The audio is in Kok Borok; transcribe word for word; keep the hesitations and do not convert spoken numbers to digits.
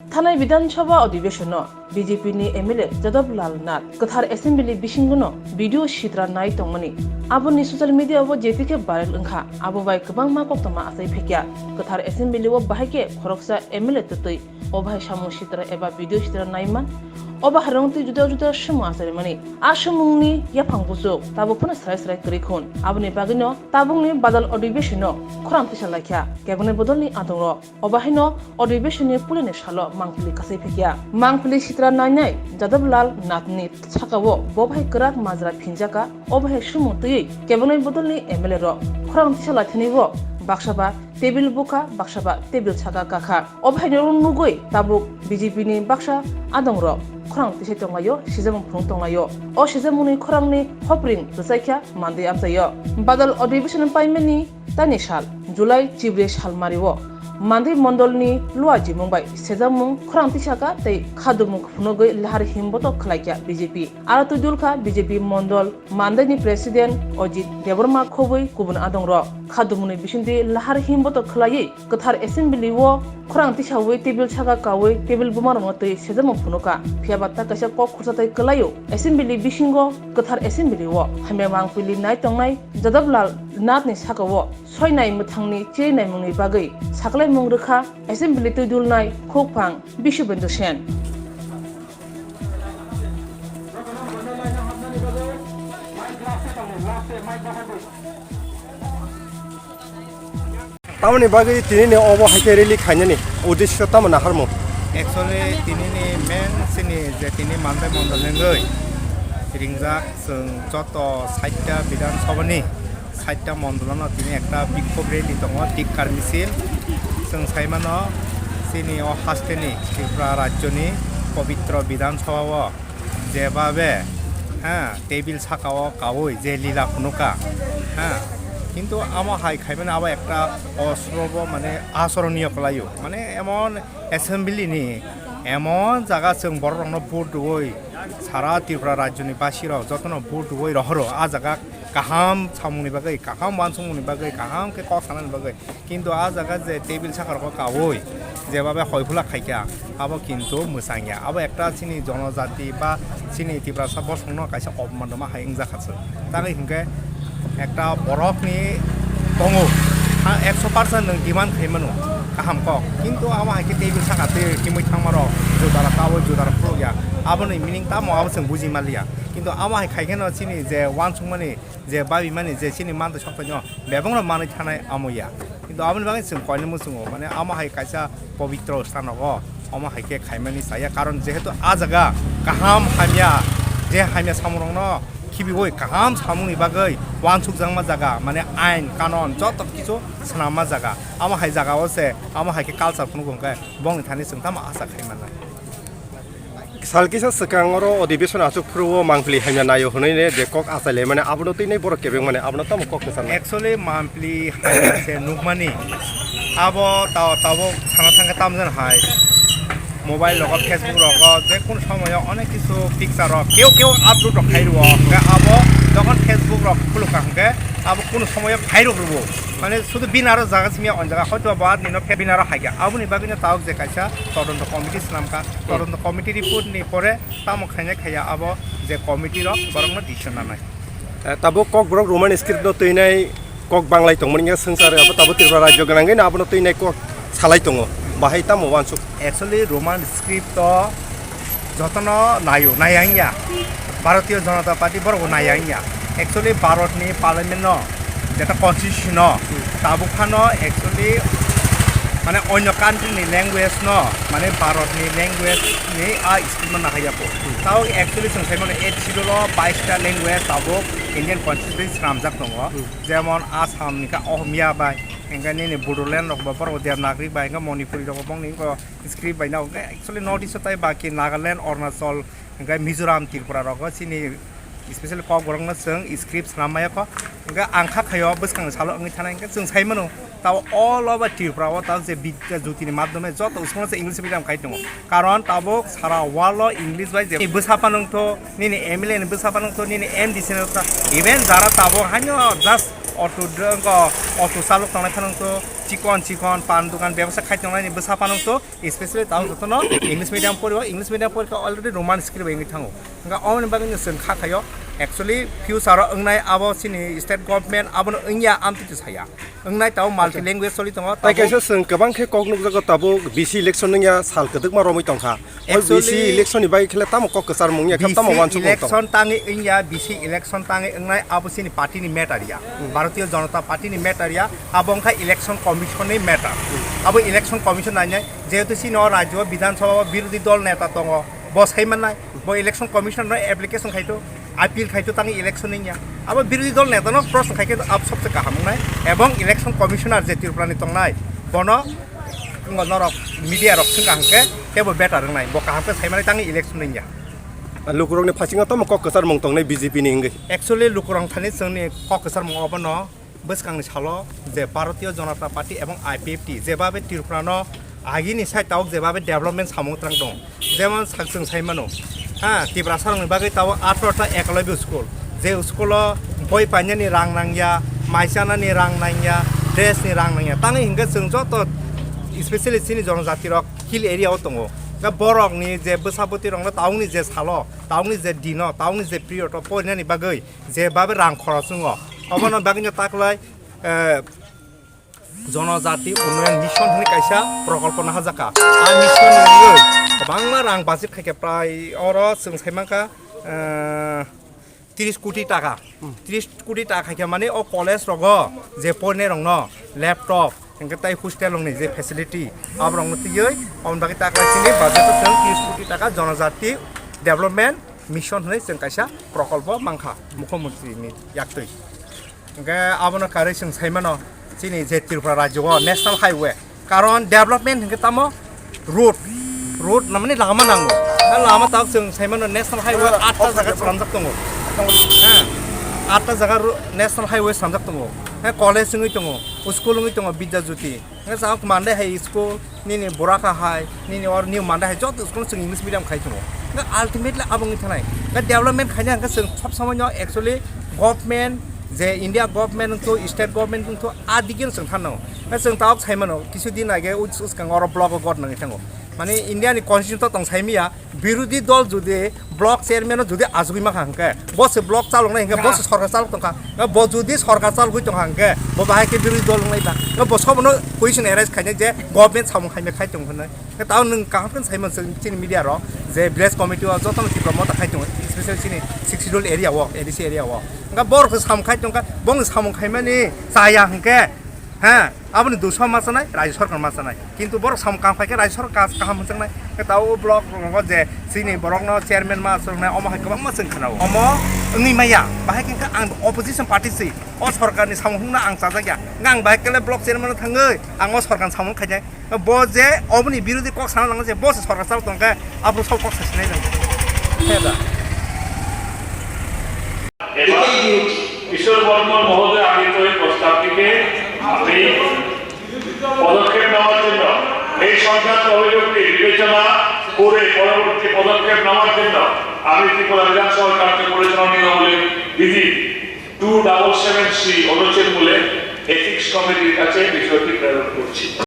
Thanai Bidhan Sabha Adhibeshon no B J P ni M L A Jadab Lal Nath kwthar assembly bisingo no video sitra nai tongmani, aboni social media o jetikhe viral wngkha, abo bai kwbangma koktoma achai phekya. Kwthar assembly o bahai khe khoroksa M L A twtwi o bahai samung sitra eba video sitra naiman, o bahai rong twi juda juda samung achaimani. A samung ni yaphang buchuk tabuk phano srai srai kwrwi khun, aboni bagwi no tabuk ni badal adhibeshon no khorang tisa laikha kebengni bodol ni adong rok. Obo haino adhibeshonni pulini salo mangpili kasai phekya. Mangpili sitra nainai Jadab Lal Nathni sakao bo bahai kwrak majra phinjaka, obo hai sumung twiwi kebengni bodolni M L A rok khorang tisa laithani bo baksa ba table bukha, baksa ba table saka kakha. Obo haino nugwi tabuk B J P ni baksa adong rok khorang tisai tonglaio, sejamung phunuk tonglaio. O sejamungni khorangni hopring rwchaikha mandwi amchaio. Badal adhibeshon paimani Tani sal, July chibri salmario, Mandwi mondolni Lua Jimung bai sejamung khorang tisaka tei khadumung phunugwi lahar himboto khlaikha B J P. Aro twi dulkha B J P mondol Mandwini President Ajit Debbarma khobwi kubun adongrok. Khadumungni bisingtwi lahar himboto khlaiwi kwthar assembly o khorang tisawi table saka kawi table bumarokno twi sejamung phunukha. Phiyaba ta kaisa kok khursa tei kwlaio assembly bisingo kwthar assembly o hamya mangpili nai tongnai Jadab Lal Nathni sakao soinai mwthangni chirinaimungni bagwi saklaimung rwkha assembly twi dulnai khukphang Bisubendra Sen. Tamoni bagwi tinini obo hai khe rally khainani uddesyo tamo naharmung? Actually, tinini main chini je tini Mandai mondol ni wngwi ringjak chwng joto sait ta Bidhan Sabha ni sait ta mondol no tini ekta bikhop rally tongo, tikkar misil. Chwng sai mano chini o haste ni Tripura rajyo ni pobitro Bidhan Sabha o jebabe, ha, table saka o kaui je lila phunukha, ha, kintu amo hai khaimani abo ekta osrobo mane asoroniyo kwlaio, mane emon assembly ni emon jaga chwng borok rokno vote rwui sara Tripura rajyo ni basi rok jotono vote rwui rohoro, a jaga kaham samungni bagwi, kaham uansukmungni bagwi, kaham khe kok sanani bagwi. Kintu a jaga je table saka rok kaui jebabe hoiphula khaikha, abo kintu mwchangya. Abo ekta chini jonojati ba chini Tiprasa bosongno kaisa opman rwma hai wngjakha se. Tangwi hinkhe ekta borokni tongo, ha, ekso percent nwng demand khai mano, kaham kok. Kintu amo hai khe table saka twi himwi thangma rok judara kaui judara khulukya. Aboni meaning tamo abo chwng buji manliya. Kintu amo hai khai kheno chini je uansukmani je babimani je chini mantwi soktoino bebakno manwi thanai amo ya. Kintu aboni bagwi chwng koinwi muchungo, mane amo hai kaisa pobitro sthan rogo omo hai khe khaimani chaya, karon jehetu a jaga kaham hamya, je hamya samungrokno khibiui kaham samungni bagwi uansukjakma jaga, mane ain kanon joto kichu swnamma jaga. Amo hai jaga o se amo hai khe culture phunukgo hwnkhe bongni thani chwng tamo acha khai mannai. Sal kisa swkang oro adhibeshon achuk phuru o mangpili hamya naio hwnwi ne je kok achai lai mane abono twi nai borok kebeng mane abono tamo kok kwchang nai. Actually mangpili hamya se nukmani abo ta-, tabuk sana thangkhe tamjani hai mobile rogo, Facebook rogo je kunu somoyo onek kisu picture rok keu keu upload rok khai rwo, hwnkhe abo jokhon Facebook rok khulukha hwnkhe abo kunu somoyo phai rok rwo. Mane sudu bini aro jaga simi ya, o jaga hoito ba nino phe bini aro haikha. Aboni bagwino tabuk je kaisa todonto committee swnamkha. Todonto committee report ni pore tamo khainai khaiya abo je committee rok borokno decision nanai. Eh, tabuk Kokborok Roman script no twinai kok banglai tongmani wngkha swngchar, abo tabuk Tripura rajyo gwnangwi no abono twinai kok salai tongo. Bahai tamo uansuk? Actually Roman script to jotono naio, naiya wngya. Bharatiya Janata Party borok bo naiya wngya. Actually Bharat ni parliament no, jeta constitution no, tabuk phano actually mane onyo country ni language no, mane Bharat ni language ni a script no nahaiya po. Tao actually chwng sai mano eight schedule o bais ta language tabuk Indian constitution swnamjak tongo. Jemon Assam ni kha Ohmiya bai, hingke nini Bodoland rok bo borok Devanagari bai, hingke Manipuri rok bo bongni wngkha script bai no, hingke actually North East o tai baki Nagaland, Arunachal, hingke Mizoram, Tripura rogo chini specially Kokborok no chwng script swnam maya kho. Hingke ang kha khaio bwskang ni salo wngwi thanai, hingke chwng sai mano tabo all over Tripura o tabo je Bidya Jyoti ni madhyome joto school o se English medium khai tongo. Karon tabuk sara world o English bai je bwsa phano wngtho, nini M L A ni bwsa phano wngtho, nini M D C ni wngtho, even jara tabuk haino just Auto dr-, wngkha auto chalok tongnai phano wngkha chikon chikon pan dogan bebsa khai tongnai ni bwsa phano wngkha, especially tao jotono English medium pori o, English medium pori kha already Roman script bai wngwi thango. Wngkha oboni bagwi no chwng kha khaio, actually future o wngnai abo chini state government abono wngya amtwi saya. Wngnai tao multi language choli tongo, Tai tabuk kaisa chwng kwbang khe kok nukjago tabuk B C election wngya sal kwdwkma romwi tongkha. O Actually, B C election ni bagwi khle tamo kok kwchar mung ya khe tamo B C uansukmung tong. Election tangwi wngya, B C election tangwi wngnai abo chini party ni matter ya. Hmm. Bharatiya Janata Party ni matter ya, abo wngkha election commission ni matter. Hmm. Abo election commission nainai, jehetu chini o rajyo o Bidhan Sabha o birodhi dol neta tongo, bo sai mannai, bo election commission no application khai to, appeal khai to tangwi election wngya. Abo birodhi dol neta no proshno khai khe abo sobse kaham wngnai, ebong election commissioner je Tripura ni tongnai, bono Wngkha norok media rok swngkha hwnkhe teibo better wngnai, bo kaham khe saimani tangwi election wngya. Lukurokni phasingo tamo kok kwcharmung tongnai B J P ni wngwi? Actually, lukurok thani chwngni kok kwcharmung obono bwskangni salo je Bharatiya Janata Party ebong I P F T jebabe Tripura no agini side tabuk jebabe development samung twlang tongo. Jemon sak chwng sai mano, ha, Tiprasa rokni bagwi tabuk atharo ta ekolobya school, je school o boi painani rang nangya, mai chanani rang nangya, dress ni rang nangya. Tangwi hinkhe chwng joto, especially chini jonojati rok hill area o tongo. Hwnkhe borokni je bwsa bwtwi rokno tabukni je salo, tabukni je dino, tabukni je period o porinani bagwi je babe rang khoroch wngo, obono bagwino taklai, eh, Jonojati Unnayan Mission hwnwi kaisa prokolpo naharjakha. A mission ni bagwi kwbangma rang budget khaikha, prai oro chwng sai mankha, eh, tris koti taka. Hmm. Tris koti taka khaikha, mane o college rogo je porinai rokno laptop, hwnkhe tai hostel rokni je facility, abo rokno twiwi, aboni bagwi taklai chini budget o chwng tris koti taka Jonojati Development Mission hwnwi chwng kaisa prokolpo mankha Mukhyamantri ni yaktwi. Hwnkhe abono karwi chwng sai mano chini je Tripura rajyo o National Highway. Karon development hwnkhe tamo road, road namani lama nango. A lama tabuk chwng sai mano National Highway atta jaga swnamjak tongo. Ha, atta jaga ro-, National Highway swnamjak tongo. Ha, college wngwi tongo, school wngwi tongo, Vidya Jyoti. Hwnkhe chao mandai hai school, nini Boraka hai, nini or new mandai hai joto school chwng English medium khai tongo. Hwnkhe ultimately abo wngwi thanai. Hwnkhe development khaina hwnkhe chwng sob somoi no actually government, je India government wngthu, state government wngthu, a digino chwng thanno. Hwnkhe chwng tabuk sai mano, kisu din age us-, uskang oro block o god nangwi thango. Mane India ni constitution to tong sai miya, Birodhi dol jodi block chairman no jodi achugwi mankha hwnkhe, bo se block chaloknai hwnkhe, bo se sorkar chalok tongkha. Bo jodi sorkar chalogwi tongkha hwnkhe, bo bahai khe birodhi dol wngnai ba? Bo sobono question arise khainai je government samung khaimai khai tong hwnwi. Tao nwng kaham khe saimano chini media rok je village committee o jotono Tipra Motha khai tongo, especially chini Sixth Schedule area o, A D C area o. Hwnkhe borok se samung khai tongkha, bongni samung khaimani chaya hwnkhe, ha, aboni dusha ma chanai, rajya sorkar ma chanai. Kintu borok samung kaham khai khe rajya sorkar kaham hwnjaknai. Khe tao o block rogo je chini borokno chairman ma achuknai, omo hai kwbangma chwng khnao. Omo wngwi maya, bahai khe ang opposition party se, o sorkarni samung hwnna ang chajak ya. Ang bahai khe block chairman thangwi ang o sorkarni samung khainai. Bo je oboni birodhi kok sana nang je, bo se sorkar chalo tongkhe, aphuru sok kok sasinai jang. He da. এবার কিশোর বর্মন মহোদয় আগত এই প্রস্তাবটিকে আমি পদক্ষেপ নেওয়ার জন্য, এই সংক্রান্ত অভিযোগটি বিবেচনা করে পরবর্তী পদক্ষেপ নেওয়ার জন্য আমি ত্রিপুরা বিধানসভার কার্য পরিচালনা নিয়মাবলী বিধি টু ডাবল সেভেন সি অনুচ্ছেদ মূলে এথিক্স কমিটির কাছে বিষয়টি প্রেরণ করছি।